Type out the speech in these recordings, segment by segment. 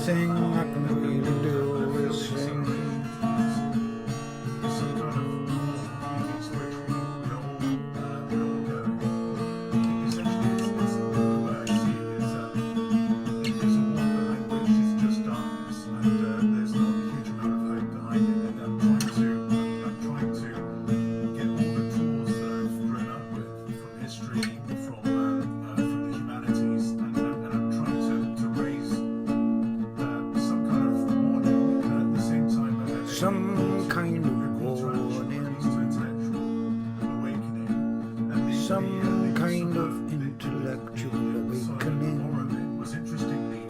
thing I can really do is sing. Some kind of more against which we all go. Essentially, it's the way I see it is it's a wall behind which is just darkness, and there's not a huge amount of hope behind it. And I'm trying to get all the tools that I've grown up with from history, from the humanities, and I'm trying to raise some kind of warning, and at the same time, Some kind of a call to action, or at warning. least to intellectual awakening. And Some the use kind of of intellectual the Sodom and awakening. Gomorrah bit was interestingly a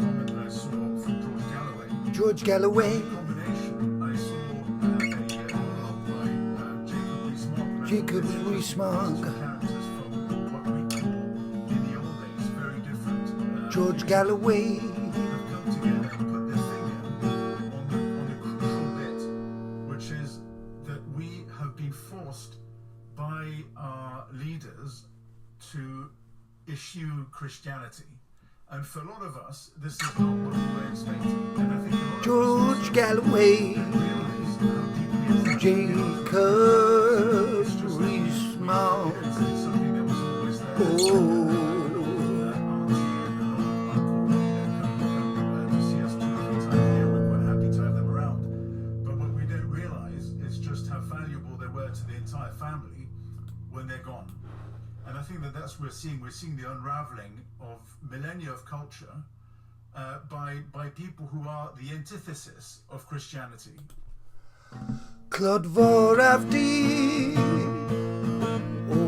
comment that I saw from George Galloway. George Galloway, In combination, I saw a monologue by Jacob Rees-Mogg. And I thought Jacob these are Rees-Mogg. two characters from what we call in the old days very different. George Galloway, Have come together and put their finger on the crucial bit, which is that we have been forced by our leaders to eschew Christianity. And for a lot of us, this is not what we were expecting. And I think a lot of us George also Galloway, realize how deeply attached we are to Jacob It's just Rees-Mogg. It's something that was always there. Oh. Auntie and an old uncle, come to see us 2 or 3 times a year. We're quite happy to have them around. But what we don't realise is just how valuable they were to the entire family when they're gone. And I think that that's what we're seeing. We're seeing the unraveling of millennia of culture by people who are the antithesis of Christianity. Clodforaf di o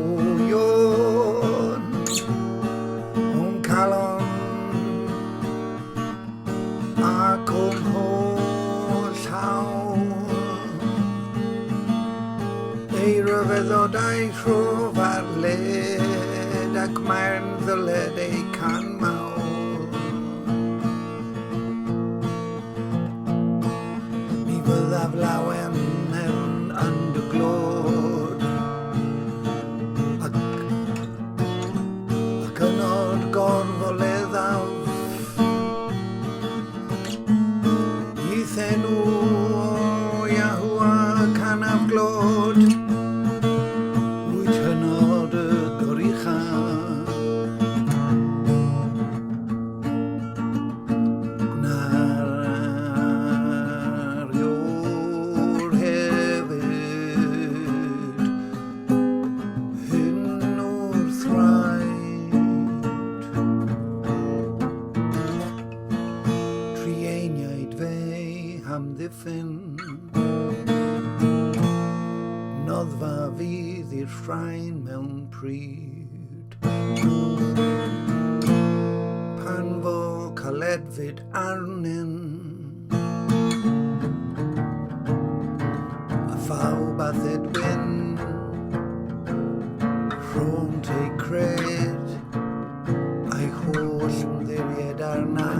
Ion O'm calon ac o'm holl hawl Ei ryfeddodau rhof ar led ac mae'n ddyled eu canmol. Mi fyddaf lawen yn dy glod ac hynod gorfoleddaf I'th enw o Iahwah canaf glod Wyt hynod y gorucha Gwna'r Iôr hefyd Hyn wrth raid Trueiniaid fe hamddiffyn Noddfa fydd i'r rhain mewn pryd Pan fo caledfyd arnyn A phawb a ddedwyn Rhwnt eu cred A'i holl ymddiried arna.